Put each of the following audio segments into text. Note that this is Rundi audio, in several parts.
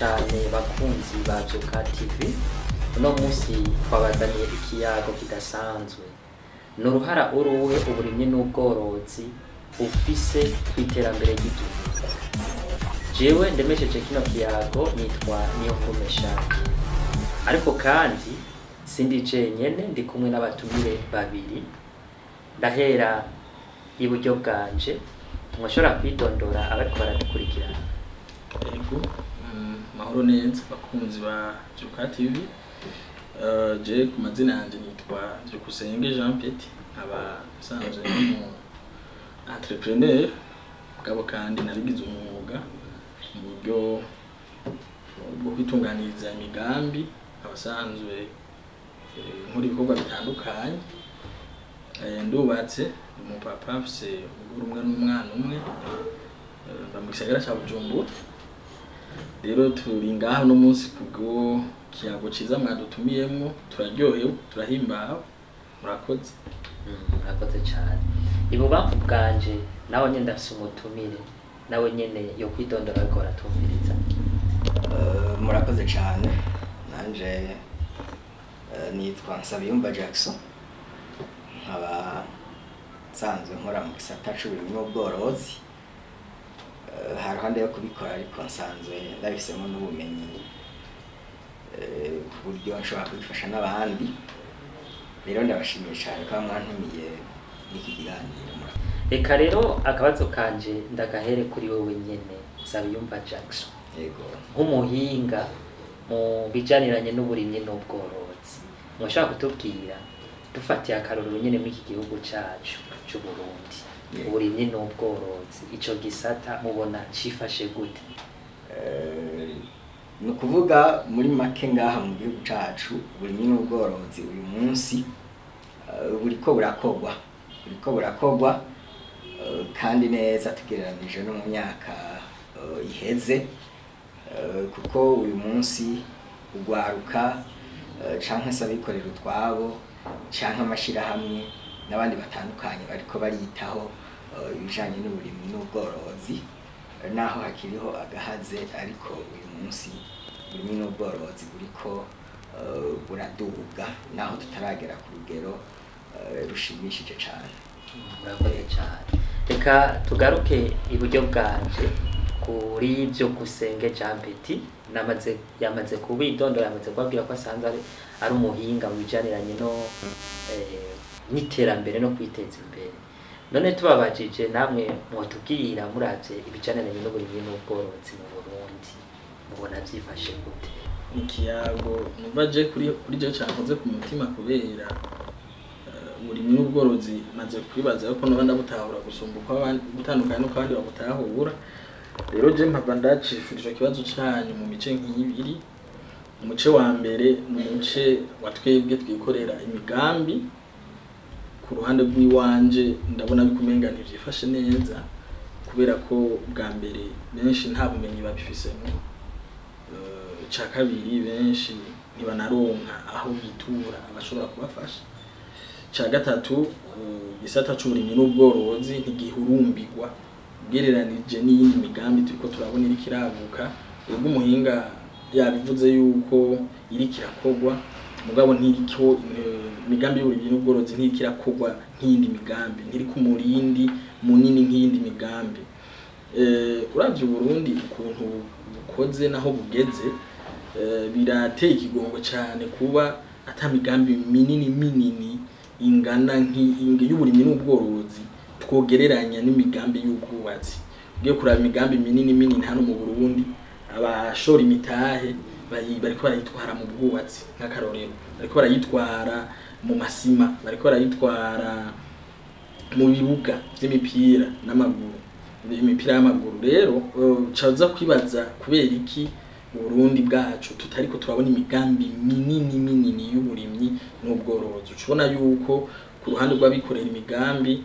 Cyane bakunzi ba Vyuka TV. Uno munsi twabazaniye ikiyago kidasanzwe. Ni uruhara uruhe uburimyi n'ubworozi ufise ku iterambere ry'igihugu? Jewe ndemesheje kino kiyago nitwa Niyonkuru Meshaki, ariko kandi sindi jenyene, ndi kumwe n'abatumire babiri. Ndahera iburyo bwanje, mwashobora kwidondora abariko baradukurikirana? Ego, mahoro neza bakunzi ba Vyuka TV. Je ku mazina yanje nitwa Byukusenge Jean Petit, nkaba nsanzwe ndi mu entrepreneur, mugabo kandi nabigize umwuga mu buryo bwo kwitunganiriza imigambi. Nkaba nsanzwe nkora ibikorwa bitandukanye. Ndubatse, ndi umupapa, mfise umugore umwe n'umwana umwe. Mba mu gisagara ca Bujumbura. Rero turi ngaha uno munsi kubwo kiyago ciza mwadutumiyemwo, turaryohewe, turahimbawe, murakoze. Murakoze cyane. Ibubamfu bwanje nawe nyene ndafise umutumire, nawe nyene yo kwidondora ariko baratumviriza. Murakoze cyane. Nanje nitwa Nsabiyumva Jackson, nkaba nsanzwe nkora mu gisata c'uburimyi n'ubworozi. Haruhande yo kubikora ariko nsanzwe ndabifisemo n'ubumenyi ku buryo nshobora kubifasha n'abandi. Rero ndabashimiye cyane kuba mwantumiye n'iki kiganiro. Murakoze. Reka rero akabazo kanje ndagahere kuri wewe nyene, Nsabiyumva Jackson. Yego. Nk'umuhinga mu bijaniranye n'uburimyi n'ubworozi, mwashobora kutubwira, dufatiye akarorero nyene muri iki gihugu cacu c'Uburundi, uburimyi n'ubworozi, ico gisata mubona cifashe gute? Ni ukuvuga muri make, ngaha mu gihugu cacu uburimyi n'ubworozi uyu munsi buriko burakorwa kandi neza tugereranije no mu myaka iheze, kuko uyu munsi ugwaruka canke se abikorera utwabo canke amashirahamwe n'abandi batandukanye bariko baritaho ibijanye n'uburimyi n'ubworozi. Naho hakiriho agahaze, ariko uyu munsi uburimyi n'ubworozi buriko buraduga, naho tutaragera ku rugero rushimishije cane. Murakoze cyane. Reka tugaruke iburyo bwanje kuri Byukusenge Jean Petit. Namaze yamaze kubidondora, yamaze kubabwira ko asanzwe ari umuhinga mu bijaniranye no n'iterambere no kwiteza imbere. None tubabajije namwe, mwotubwira, muravye ibijaniranye n'uburimyi n'ubworozi mu Burundi, mubona vyifashe gute? Ni ikiyago numva je kuri je cankoze ku mutima, kubera uburimyi n'ubworozi maze kwibaza yuko noba ndabutahura gusumba uko abandi, gutandukanye n'uko abandi babutahura. Rero je mpava ndacishura ico kibazo canyu mu mice nk'ibiri. Umuce wa mbere ni umuce wa twebwe twikorera imigambi. Ku ruhande rw'iwanje ndabona bikumenga ntivyifashe neza, kubera ko bwa mbere benshi nta bumenyi babifisemo. Ica kabiri, benshi ntibanaronka aho bitura abashobora kubafasha. Ica gatatu, igisata c'uburimyi n'ubworozi ntigihurumbirwa ugereranije n'iyindi migambi turiko turabona iriko iraguka. Ego, umuhinga yabivuze yuko iriko irakorwa, mugabo ntiriko imigambi y'uburimyi n'ubworozi ntiriko irakorwa nk'iyindi migambi, ntiri ku murindi munini nk'iyindi migambi. Uravye Uburundi ukuntu bukoze naho bugeze, birateye ikigongo cane kuba ata migambi minini minini ingana y'uburimyi n'ubworozi twogereranya n'imigambi y'ubwubatsi. Ugiye kuraba imigambi minini minini hano mu Burundi, abashora imitahe bariko barayitwara mu bwubatsi nk'akarorero, bariko barayitwara mu masima, bariko barayitwara mu bibuga vy'imipira n'amaguru, imipira y'amaguru. Rero caza kwibaza kubera iki Burundi bwacu tutariko turabona imigambi minini minini y'uburimyi n'ubworozi. Ucubona yuko ku ruhande rw'abikorera imigambi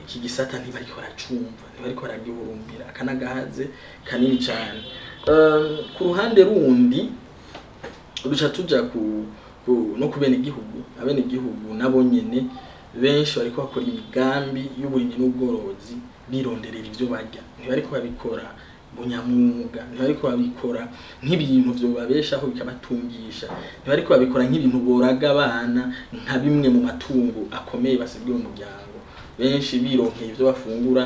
iki gisata ntibariko baracumva, ntibariko baragihurumbira, aka n'agahaze kanini cane. Ku ruhande rundi duca tuja ku no ku benegihugu. Abenegihugu nabo nyene benshi bariko bakora imigambi y'uburimyi n'ubworozi bironderera ivyo barya, ntibariko babikora. Bunyamwuga, ntibariko babikora nk'ibintu vyobabeshaho bikabatungisha, ntibariko babikora nk'ibintu boraga abana, nka bimwe mu matungo akomeye basigiye umuryango. Benshi bironkeye ivyo bafungura,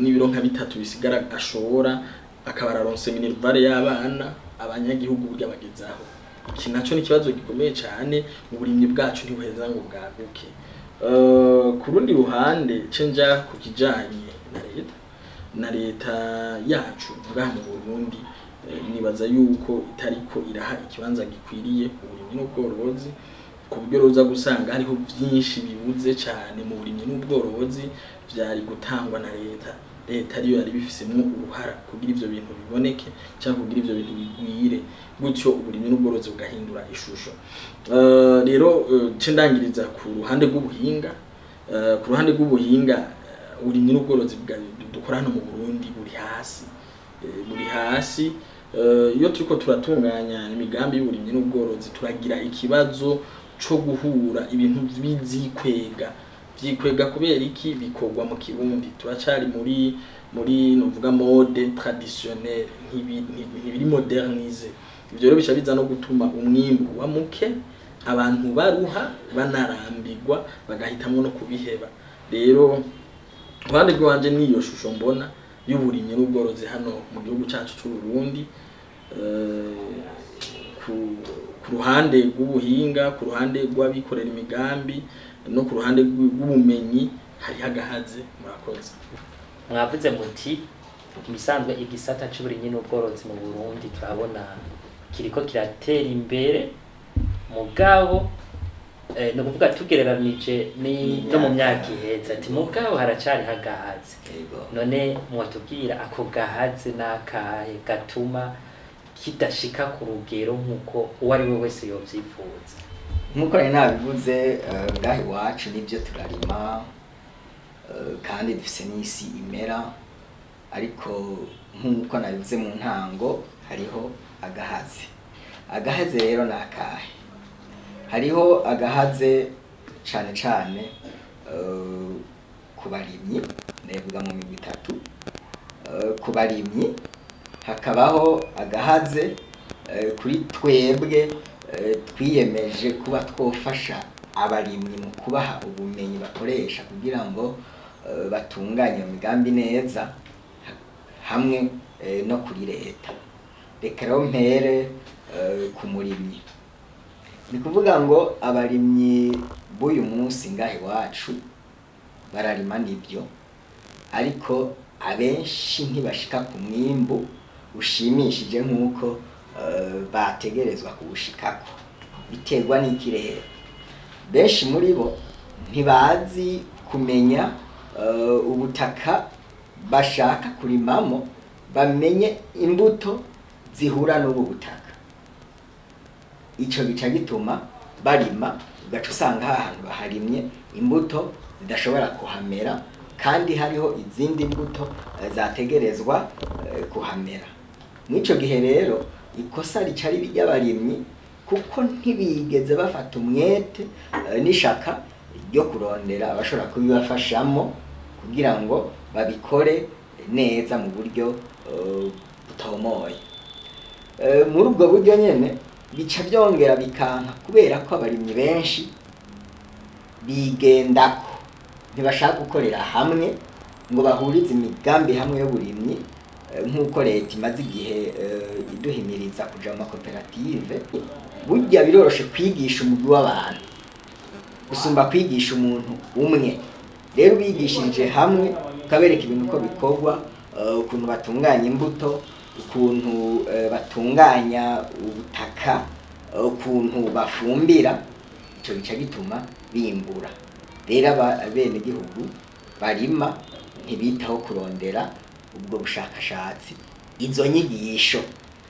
n'ibiro nka bitatu bisigara ashobora akaba araronse minerval y'abana. Abanyagihugu burya bagezaho. Iki naco ni ikibazo gikomeye cane. Uburimyi bwacu ntibuheza ngo bwaguke. Ku rundi ruhande, ce nja ku kijanye na leta yacu ngaha mu Burundi. Nibaza yuko itariko iraha ikibanza gikwiriye uburimyi n'ubworozi, ku buryo ruza gusanga hariho vyinshi bibuze cane mu burimyi n'ubworozi vyari gutangwa na leta. Leta ariyo yari bifisemwo uruhara kugira ivyo bintu biboneke cyangwa kugira ivyo bintu bigwire, gutyo uburimyi n'ubworozi bugahindura ishusho. Rero ce ndangiriza ku ruhande rw'ubuhinga. Ku ruhande rw'ubuhinga, uburimyi n'ubworozi dukora hano mu Burundi buri hasi. Buri hasi. Iyo turiko turatunganya imigambi y'uburimyi n'ubworozi, turagira ikibazo co guhura ibintu bizikwega vyikwega. Kubera iki? Bikorwa mu Kirundi, turacari muri novuga mode traditionnelle, ntibiri modernisé. Ivyo rero bica biza no gutuma umwimbu uba muke, abantu baruha, banarambirwa, bagahitamwo no kubiheba. Rero uruhande rwanje niyo shusho mbona y'uburimyi n'ubworozi hano mu gihugu cacu c'u Burundi. Ku ruhande rw'ubuhinga, ku ruhande rw'abikorera imigambi no ku ruhande rw'ubumenyi, hariho agahaze. Murakoze. Mwavuze muti ibisanzwe igisata c'uburimyi n'ubworozi mu Burundi turabona kiriko kiratera imbere, mugabo ni ukuvuga tugereranije ni no mu myaka iheze, ati mugabo haracari hagahaze. None mwatubwira ako gahaze n'akahe gatuma kidashika ku rugero nk'uko uwo ari we wese yovyifuza? Nk'uko nari nabivuze, ngaha iwacu nibyo turarima, kandi dufise n'isi imera, ariko nk'uko nabivuze mu ntango, hariho agahaze. Agahaze rero ni akahe? Hariho agahaze cane cane ku barimyi, ndabivuga mu migwi itatu. Ku barimyi, hakabaho agahaze kuri twebwe twiyemeje kuba twofasha abarimyi mu kubaha ubumenyi bakoresha kugira ngo batunganye iyo migambi neza, hamwe no kuri leta. Reka rero mpere ku murimyi. Ni kuvuga ngo abarimyi b'uyu munsi ngaha iwacu bararima nibyo, ariko abenshi ntibashika ku mwimbu ushimishije nk'uko bategerezwa kuwushikako. Biterwa n'ikirere. Benshi muri bo ntibazi kumenya ubutaka bashaka kurimamo, bamenye imbuto zihura n'ubu butaka. Ico gica gituma barima, ugaca usanga ahantu baharimye imbuto zidashobora kuhamera, kandi hariho izindi mbuto zategerezwa kuhamera. Mw'ico gihe rero ikosa rica riba iry'abarimyi, kuko ntibigeze bafata umwete n'ishaka ryo kurondera abashobora kubibafashamo kugira ngo babikore neza mu buryo butomoye. Muri ubwo buryo nyene bica byongera bikanka, kubera ko abarimyi benshi bigendako, ntibashaka gukorera hamwe ngo bahurize imigambi hamwe y'uburimyi, nk'uko leta imaze igihe iduhimiriza kuja mu makoperative. Burya biroroshe kwigisha umugwi w'abantu gusumba kwigisha umuntu umwe. Rero ubigishirije hamwe, ukabereka ibintu uko bikorwa, ukuntu batunganya imbuto, ukuntu batunganya ubutaka, ukuntu bafumbira, ico gica gituma bimbura. Rero abenegihugu barima ntibitaho kurondera ubwo bushakashatsi, izo nyigisho.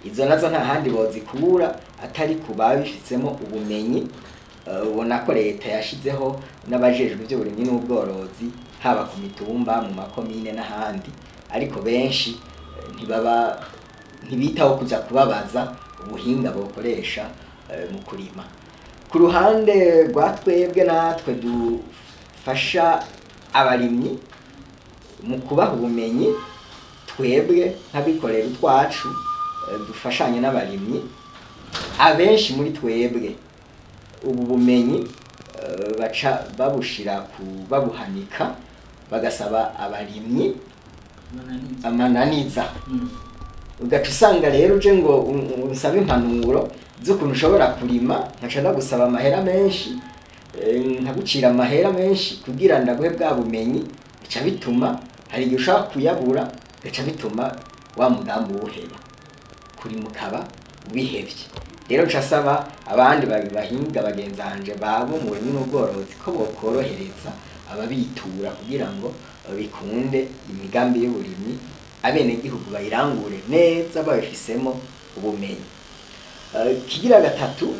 Izo nazo nta handi bozikura atari ku babifisemo ubumenyi. Ubona ko leta yashizeho n'abajejwe ivy'uburimyi n'ubworozi, haba ku mitumba, mu makomine n'ahandi, ariko benshi ntibaba ntibitaho kuja kubabaza ubuhinga bokoresha mu kurima. Ku ruhande rwa twebwe natwe dufasha abarimyi mu kubaha ubumenyi, Twebwe nk'abikorera utwacu, dufashanye n'abarimyi, abenshi muri twebwe ubu bumenyi baca babushira ku babuhanika, bagasaba abarimyi Amananiza. Amananiza. Ugaca usanga rero uje ngo unsabe impanuro z'ukuntu ushobora kurima, nkaca ndagusaba amahera menshi, nkagucira amahera menshi kugira ndaguhe bwa bumenyi. Bica bituma hari igihe ushobora kuyabura, bica bituma wa mugambi uwuheba, kurima ukaba ubihevye. Rero nca saba abandi bahinga bagenzanje babo mu burimyi n'ubworozi ko bokorohereza ababitura kugira ngo bikunde imigambi y'uburimyi, abenegihugu bayirangure neza babifisemo ubumenyi. Ikigira gatatu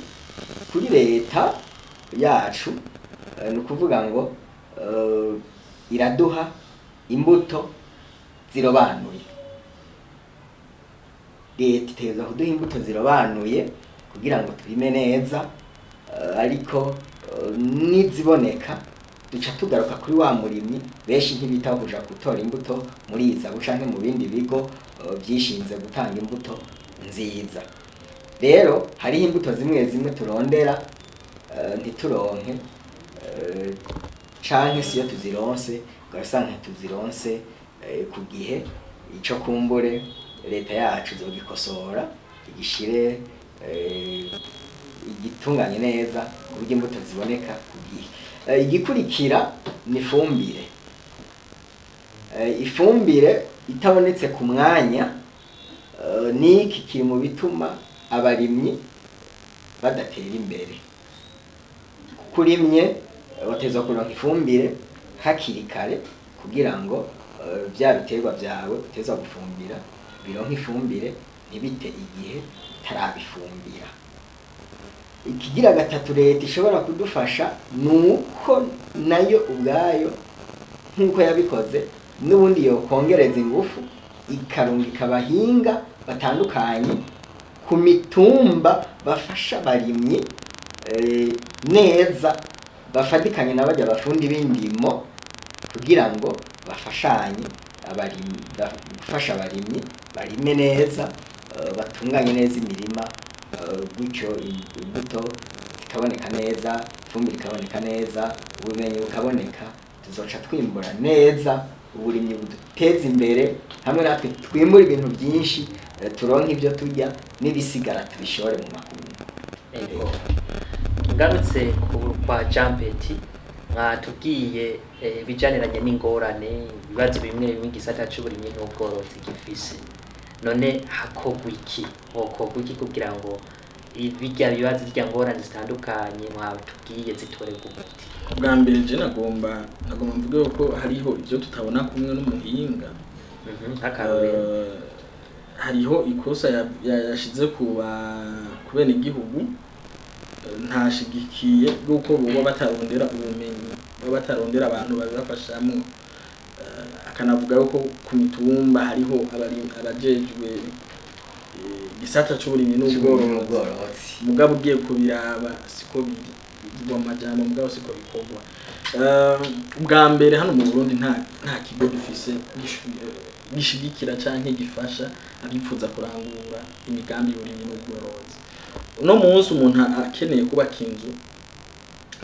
kuri leta yacu, ni ukuvuga ngo iraduha imbuto zirobanuye. Leta itegerezwa kuduha imbuto zirobanuye kugira ngo turime neza, ariko niziboneka duca tugaruka kuri wa murimyi. Benshi ntibitaho kuja gutora imbuto muri izabu canke mu bindi bigo vyishinze gutanga imbuto nziza. Rero hariho imbuto zimwe zimwe turondera ntituronke, canke siyo tuzironse ugasanga ntituzironse ku gihe. Ico kumbure leta yacu izogikosora, igishire igitunganye neza ku buryo imbuto ziboneka ku gihe. Igikurikira ni ifumbire. Ifumbire itabonetse ku mwanya, niki kiri mu bituma abarimyi badatera imbere, kuko urimye wategerezwa kuronka ifumbire hakiri kare kugira ngo vya biterwa vyawe utegerezwa gufumbira bironke ifumbire, ntibite igihe utarabifumbira. Ikigira gatatu leta ishobora kudufasha ni uko nayo ubwayo, nk'uko yabikoze n'ubundi, yokongereza ingufu ikarungika abahinga batandukanye ku mitumba bafasha abarimyi neza, bafatikanye na barya bafundi b'indimo kugira ngo bafashanye abarimyi, gufasha abarimyi barime neza, batunganye neza imirima, gutyo imbuto zikaboneka neza, ifumbire ikaboneka neza, ubumenyi bukaboneka, tuzoca twimbura neza, uburimyi buduteza imbere hamwe natwe twimbura ibintu byinshi, turonke ibyo turya n'ibisigara tubishore mu makungu. Ego. Ngarutse kwa Jean Petit, mwatubwiye ibijaniranye n'ingorane, ibibazo bimwe bimwe igisata c'uburimyi n'ubworozi gifise. None hakorwa iki, hokorwa iki kugira ngo birya bibazo, zirya ngorane zitandukanye mwatubwiye zitorerwe umuti? Bwa mbere je nagomba mvuge ko hariho ibyo tutabona kumwe n'umuhinga. Nk'akarorero? Hariho ikosa yashize ku bene igihugu, ntashigikiye bw'uko boba batarondera ubumenyi, baba batarondera abantu babibafashamwo. Akanavuga yuko ku mitumba hariho abajejwe igisata c'uburimyi n'ubworozi. N'ubworozi. Mugabo ugiye kubiraba siko biri, bivugwa mu majambo mugabo siko bikorwa. Ubwa mbere hano mu Burundi nta kigo dufise gishigikira canke gifasha abifuza kurangura imigambi y'uburimyi n'ubworozi. Uno munsi umuntu akeneye kubaka inzu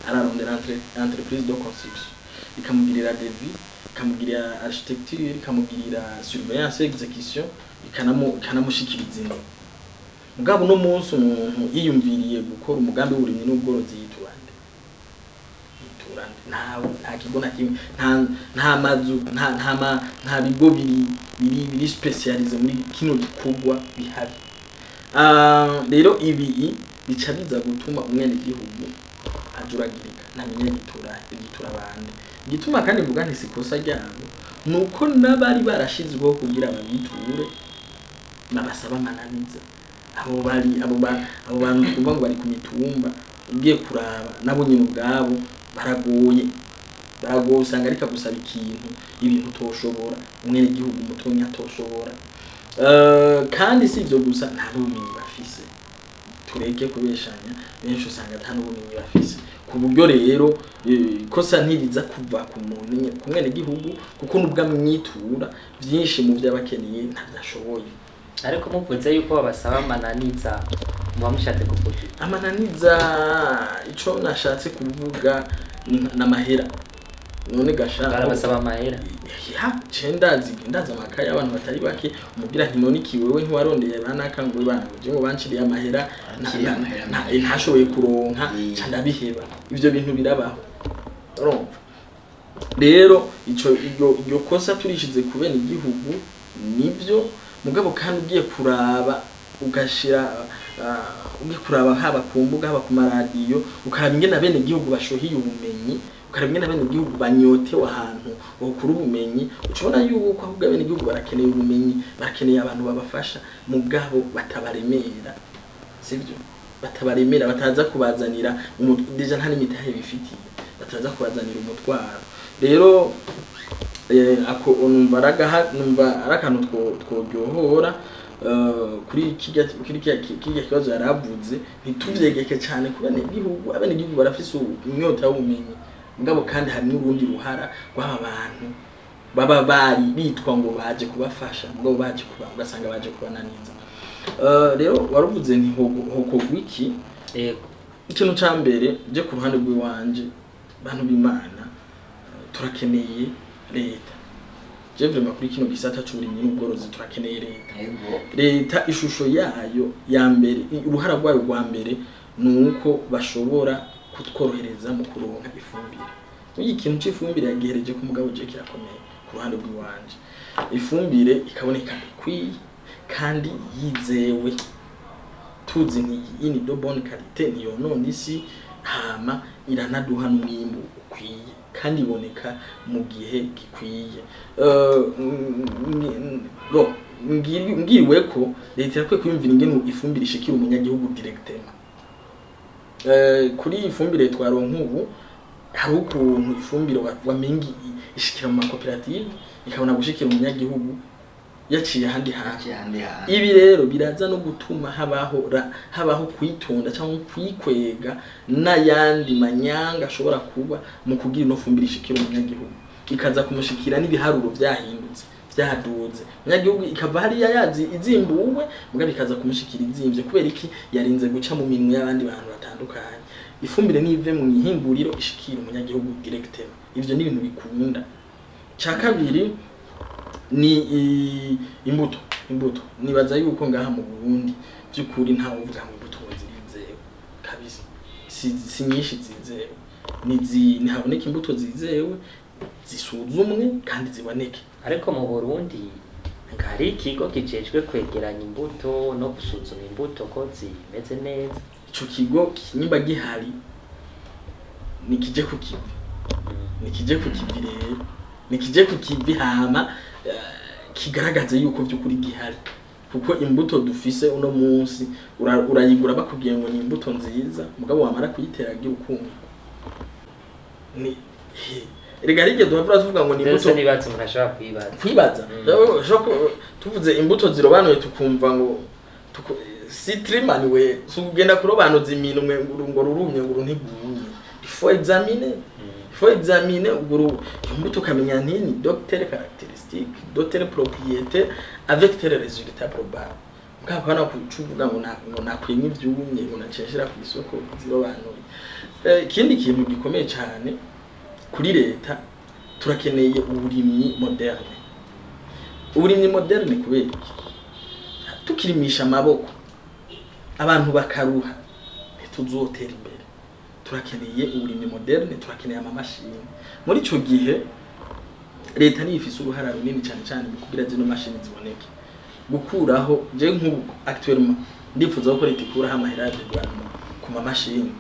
ararondera entreprise de construction, ikamugirira devis, ikamugirira architecture, ikamugirira surveillance, exécution, ikanamushikiriza inzu. Mugabo uno munsi umuntu yiyumviriye gukora umugambi w'uburimyi n'ubworozi yitura nde? Yitura nde? Ntawe, nta kigo na kimwe, nta mazu, nta bigo biri spécialisé muri kino gikorwa bihari. Rero ibi bica biza gutuma umwenegihugu ajuragirika, ntamenya gitura abandi. Igituma kandi mvuga nti si ikosa ryabo, nuko n'abari barashizweho kugira babiture babasaba amananiza. Abo bari abo bantu twumva ngo bari ku mitumba, ugiye kuraba nabo nyine ubwabo baragoye, baragoye. Usanga ariko agusaba ikintu, ibintu utoshobora, umwenegihugu mutonya atoshobora. Kandi si ivyo gusa, nta n'ubumenyi bafise. Tureke kubeshanya, benshi usanga ata n'ubumenyi bafise, ku buryo rero ikosa ntiriza kuva ku muntu, ku mwenegihugu, kuko nubwo amwitura byinshi mu byo aba akeneye ntabyo ashoboye. Ariko muvuze yuko babasaba amananiza, muba mushatse kuvuga iki? Amananiza, ico nashatse kuvuga ni n'amahera. None gasha Barabasaba amahera? Ya, je ndazi amakaye y'abantu batari bake umubwira nti: "None iki, wewe ntiwarondeye banaka?" Ngo: "Bana je ngo banciriye amahera." Banciriye amahera menshi. Ntashoboye kuronka. Ca ndabiheba. Ivyo bintu birabaho. Urumva rero ico iryo kosa turishize ku bene igihugu, nivyo. Mugabo kandi ugiye kuraba, ugashira ugiye kuraba haba ku mbuga, haba ku maradiyo, ukaraba ingene abene igihugu bashohiye ubumenyi, ukaraba ingene abene igihugu banyotewe ahantu bokura ubumenyi, ucubona yuko ahubwo abene igihugu barakeneye ubumenyi, barakeneye abantu babafasha, mugabo batabaremera, sivyo? Batabaremera, bataza kubazanira déjà nta n'imitahe bifitiye, bataza kubazanira umutwaro. Rero ako numva aragaha, numva ari akantu tworyohora kuri kirya kibazo yaravuze. Ntituvyegeke cyane ku benegihugu. Abenegihugu barafise inyota y'ubumenyi, mugabo kandi hari n'urundi ruhara rw'aba bantu baba bari bitwa ngo baje kubafasha, mugabo baje kuba, ugasanga baje kubananiza. Rero waruvuze nti hokorwa iki? Yego. Ikintu ca mbere, je ku ruhande rw'iwanje, bantu b'Imana, turakeneye leta. Je vraiment kuri kino gisata c'uburimyi n'ubworozi turakeneye leta. Leta, ishusho yayo ya mbere, uruhara rwayo rwa mbere ni uko bashobora kutworohereza mu kuronka ifumbire. Iyo ikintu c'ifumbire yagihereje ku mugabo, je kirakomeye ku ruhande rw'iwanje. Ifumbire ikaboneka ikwiye kandi yizewe, tuzi ni iyi ni de bonne qualité, ntiyonona isi, hama iranaduha n'umwimbu ukwiye kandi iboneka mu gihe gikwiye. Bo ngiriwe ko leta irakwiye kwiyumvira ingene ifumbire ishikira umunyagihugu directement. Kuri iyi fumbire twaronka ubu, hari ukuntu ifumbire wamenga ishikira mu makoperative, ikabona gushikira umunyagihugu yaciye ahandi hantu. Yaciye ahandi hantu. Ibi rero biraza no gutuma habaho kwitonda cyangwa kwikwega n'ayandi manyanga ashobora kuba mu kugira ino fumbire ishikira umunyagihugu, ikaza kumushikira n'ibiharuro vyahindutse, vyaduze. Umunyagihugu ikava hariya yazi izimbuwe, mugabo ikaza kumushikira izimvye. Kubera iki? Yarinze guca mu minwe y'abandi bantu batandukanye. Ifumbire nive mu ihinguriro ishikira umunyagihugu directement. Ivyo ni ibintu bikunda. Ca kabiri ni imbuto. Imbuto nibaza yuko ngaha mu Burundi by'ukuri ntawe uvuga ngo imbuto ngo zirizewe kabisa. Si nyinshi zizewe. Ntihaboneka imbuto zizewe, zisuzumwe kandi ziboneke. Ariko mu Burundi hari ikigo kijejwe kwegeranya imbuto no gusuzuma imbuto ko zimeze neza. Ico kigo nimba gihari, nikije ku kivi, nikije ku kivi. Rero nikije ku kivi, hama kigaragaze yuko by'ukuri gihari, kuko imbuto dufise uno munsi urayigura bakubwiye ngo ni imbuto nziza, mugabo wamara kuyiteragira ukumva ni erega hari igihe duhava tuvuga ngo ni Ndetse imbuto. n'ibibazo umuntu ashobora kwibaza. Kwibaza. Ushobora tuvuze imbuto zirobanuye, tukumva ngo si trimaniwe, si ugenda kurobanuza iminwe ngo rurumye, ngo ntigumye. Il faut examiner, il faut examiner ubwo iyo mbuto, ukamenya nti ni de telle caractéristique, de telle propriété, avec tel résultat probable. Mugabo hano kucuvuga ngo ngo nakwimwe ivyumye, ngo naceshera ku isoko zirobanuye. Ikindi kintu gikomeye cyane kuri leta, turakeneye uburimyi moderne. Uburimyi moderne kubera iki? Tukirimisha amaboko, abantu bakaruha, ntituzotera imbere. Turakeneye uburimyi moderne, turakeneye amamashini. Muri ico gihe leta niyo ifise uruhara runini cyane cyane mu kugira zino mashini ziboneke. Gukuraho, je nk'ubu actuellement ndifuza ko leta ikuraho amahera ya dédouanement ku mamashini,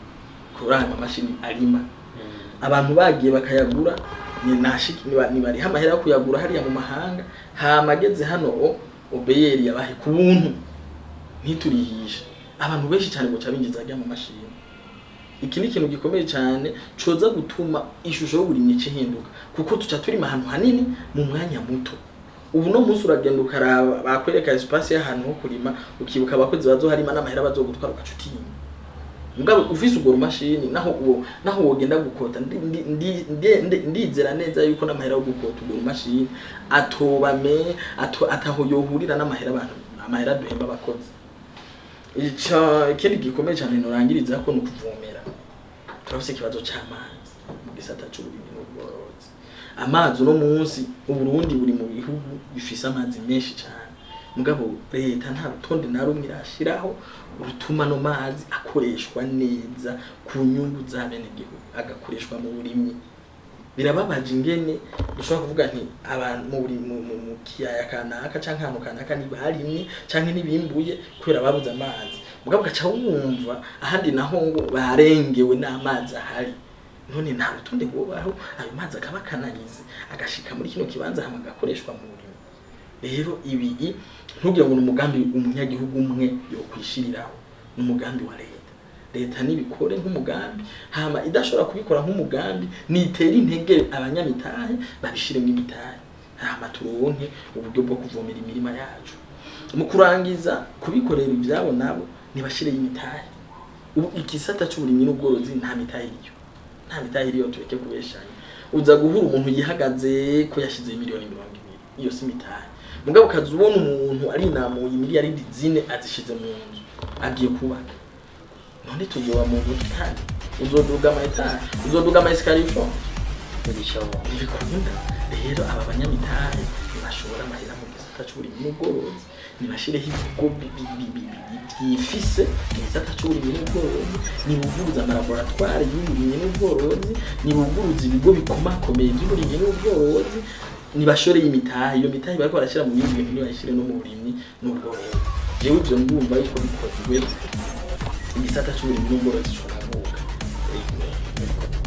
kuraho amamashini arima. Abantu bagiye bakayagura, ni nashiki nibariha amahera yo kuyagura hariya mu mahanga, hama ageze hano o OBR yabahe ku buntu, ntiturihishe. Abantu benshi cyane boca binjiza ajya mu mashini. Iki ni ikintu gikomeye cyane coza gutuma ishusho y'uburimyi ihinduka, kuko tuca turima ahantu hanini mu mwanya muto. Ubu no munsi uragenda ukaraba, bakwereka espace y'ahantu ho kurima, ukibuka abakozi bazoharima n'amahera bazogutwara, ugaca utinya. Mugabo ufise urwo rumashini, naho uwo naho wogenda gukota, ndizera neza yuko n'amahera yo gukota urwo rumashini atoba me ato ataho yohurira n'amahera abantu, amahera duhemba abakozi. Ica ikindi gikomeye cyane norangiriza ko ni ukuvomera. Turafise ikibazo c'amazi mu gisata c'uburimyi n'ubworozi. Amazi, uno munsi Uburundi buri mu bihugu bifise amazi menshi cyane, mugabo leta nta rutonde na rumwe irashiraho rutuma ano mazi akoreshwa neza ku nyungu z'abenegihugu, agakoreshwa mu burimyi. Birababaje ingene dushobora kuvuga nti abantu mu kiyaya kanaka canke ahantu kanaka ntibarimye canke ntibimbuye kubera babuze amazi, mugabo ugaca wumva ahandi naho ngo barengewe n'amazi ahari. None nta rutonde rwobaho, ayo mazi akaba akanalize, agashika muri kino kibanza, hama agakoreshwa mu burimyi? Rero ibi ntugire ngo ni umugambi umunyagihugu umwe yokwishiriraho, ni umugambi wa leta. Leta nibikore nk'umugambi, hama idashobora kubikora nk'umugambi nitera intege abanyamitahe babishiremo imitahe, hama turonke uburyo bwo kuvomera imirima yacu. Mu kurangiza, kubikorera ivyabo nabo ntibashireyo imitahe. Ubu igisata c'uburimyi n'ubworozi nta mitahe iriyo, nta mitahe iriyo, tureke kubeshanya. Uza guhura umuntu yihagaze ko yashizeho miliyoni 20, iyo si imitahe. Mugabo ukaza ubona umuntu arinamuye miliyaridi 4 azishize mu nzu agiye kubaka. None tuzoba mu nzu tutari? Uzoduga ama étages, uzoduga ama escaliers? Ntibishoboka. Ntibikunda. Rero aba banyamitahe ntibashobora amahera mu gisata c'uburimyi n'ubworozi, nibashireho ibigo vyifise mu gisata c'uburimyi n'ubworozi, nibuguruze amalaboratoires y'uburimyi n'ubworozi, nibuguruze ibigo bikomakomeye vy'uburimyi n'ubworozi, nibashoreye imitahe. Iyo mitahe bariko barashira mu bindi bintu nibayishire no mu burimyi n'ubworozi. Jewe ivyo ndumva yuko bikozwe, igisata c'uburimyi n'ubworozi conaguka. Yego.